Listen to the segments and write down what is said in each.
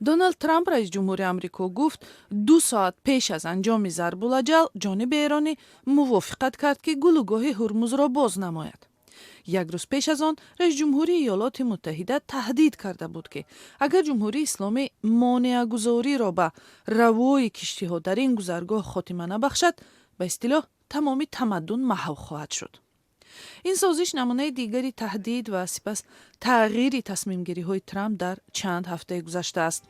Доналд Трамп, раиси ҷумҳури Амрико, гуфт, 2 соат пеш аз анҷоми зарбулаҷал ҷониби эронӣ мувофиқат кард, ки гулӯгоҳи Ҳурмузро боз намояд. Як рӯз пеш аз он раиси ҷумҳури Иёлоти Муттаҳида таҳдид карда буд, ки агар Ҷумҳурии Исломӣ монеагузориро ба равои киштиҳо дар ин гузаргоҳ хотима набахшад, ба истилоҳ, тамоми тамаддун маҳв хоҳад шуд. Ин созиш намунаи дигари таҳдид ва сипас тағйири тасмимгириҳои Трамп дар чанд ҳафтаи гузашта аст.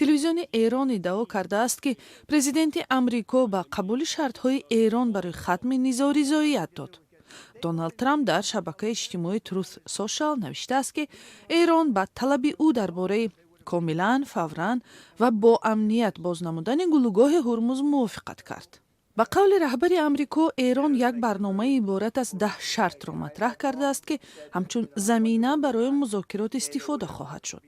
Телевизиони Эрон иддао кардааст, ки президенти Амрико ба қабули шартҳои Эрон барои хатми низоъ ризоият дод. Доналд Трамп дар шабакаи иҷтимоии Truth Social навиштааст, ки Эрон ба талаби ӯ дар бораи комилан, фавран ва бо амният боз намудани гулӯгоҳи Ҳурмуз мувофиқат кард. Ба қавли раҳбари Амрико, Эрон як барномаи иборат аз 10 шартро матраҳ кардааст, ки ҳамчун замина барои музокирот истифода хоҳад шуд.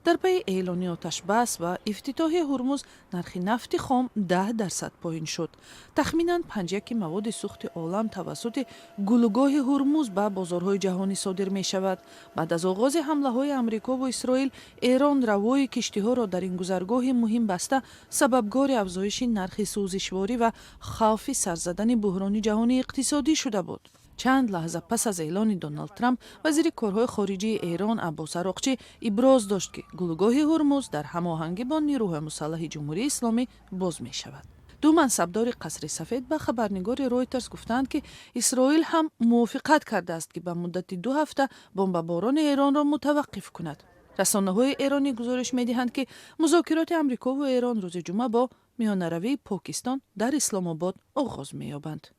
Дар пайи эълони оташбас ва ифтитоҳи Ҳурмуз нархи нафти хом 10% поин шуд. Тахминан панҷяки маводи сӯхти олам тавассути гулӯгоҳи Ҳурмуз ба бозорҳои ҷаҳонӣ содир мешавад. Баъд аз оғози ҳамлаҳои Амрикову Исроил, Эрон равои киштиҳоро дар ин гузаргоҳи муҳим баста, сабабгори афзоиши нархи сӯзишворӣ ва хавфи сар задани буҳрони ҷаҳонии иқтисодӣ шуда буд. Чанд лаҳза пас аз эълони Доналд Трамп, вазири корҳои хориҷии Эрон Аббос Ароқчӣ иброз дошт, ки гулӯгоҳи Ҳурмуз дар ҳамоҳангӣ бо нирӯҳои мусаллаҳи Ҷумҳурии Исломӣ боз мешавад. Ду мансабдори Қасри Сафед ба хабарнигори Ройтерс гуфтанд, ки Исроил ҳам мувофиқат кардааст, ки ба муддати 2 ҳафта бомбаборони Эронро мутаваққиф кунад. Расонаҳои эронӣ гузориш медиҳанд, ки музокироти Амрикову Эрон рӯзи ҷумъа бо миёнаравии Покистон дар Исломобод оғоз меёбанд.